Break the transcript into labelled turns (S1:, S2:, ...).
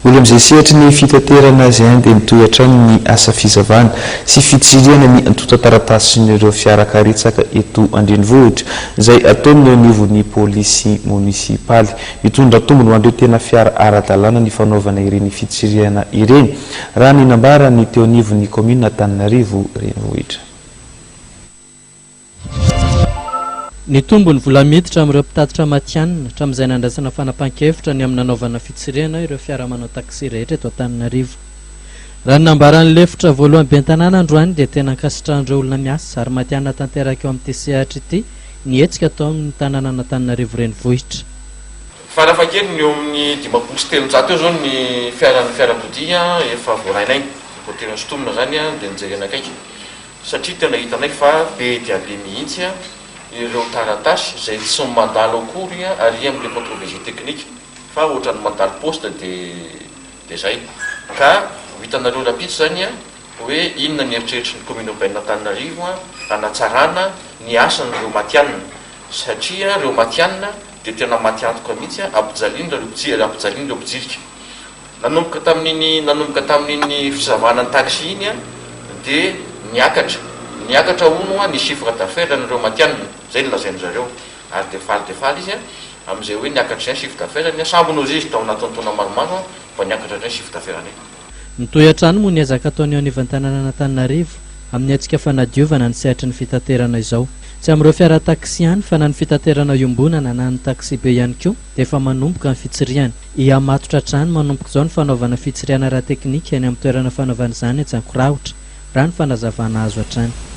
S1: Mbola amin'izay sehatry ny fitaterana izay ihany dia mitohy hatrany ny asa fisavana sy fitsirihana ny antontan-taratasin'ireo fiara karetsaka eto an-drenivohitra izay ataon'ny eo anivon'ny polisy monisipaly. Mitondra tombony ho an'ireo tena fiara ara-dalàna ny fanaovana ireny fitsirihana ireny, raha ny nambaran'ny teo anivon'ny kaominina Antananarivo Renivohitra.
S2: Nitombo ny vola miditra amin'ireo mpitatitra matihanina hatramin'izay nandraisana fanapahan-kevitra ny amin'ny nanaovana fitsirihana ireo fiara manao taxi rehetra eto Antananarivo. Raha ny nambaran'ny lefitra voalohany ben'ny tanàna androany dia tena ankasitrahan'ireo olona miasa ary matihanina tanteraka eo amin'ity sehatra ity ny hetsika ataon'ny tanànan'Antananarivo Renivohitra.
S3: Farafahakeliny eo amin'ny 350 eo izao ny fiaran'ny fiarakodia efa voarainay, voatery nosintomina izany dia nojerena akaiky. Satria tena hitanay fa be dia be mihitsy ireo taratasy izay tsy mandalo akory ary amin'ilay contrôle technique fa ohatran'ny mandalo poste dia zay. Ka ho hitanareo rahampitso izany hoe inona ny eritreritry ny commune urbaine Antananarivo hanatsarana ny asan'ireo matihanina satria ireo matihanina dia tena maty antoka mihitsy ampijalian'ireo mpijirika. Nanomboka tamin'iny nanomboka tamin'iny fisavana ny taxi iny dia niakatra niakatra hono ny chiffre d'affaires an'ireo matihanina, izay no lazain-dry zareo, ary dia faly dia faly izy amin'izay hoe niakatra izay ny chiffre d'affaires-ny, sambony hozy izy tao anatin'ny taona maromaro vao niakatra indray ny chiffre d'affaires-ny.
S2: Mitohy hatrany moa ny ezaka ataon'ny eo anivon'ny tanànan'Antananarivo amin'ny hetsika fanadiovana ny sehatry ny fitaterana izao. Tsy amin'ireo fiara taxi ihany fa na ny fitaterana iombonana na ny taxibe ihany koa dia efa manomboka ny fitsirihana. Hihamatotra hatrany manomboka izao ny fanaovana fitsirihana ara-teknika eny amin'ny toerana fanaovana izany etsy Ankorahotra, raha ny fanazavana azo hatrany.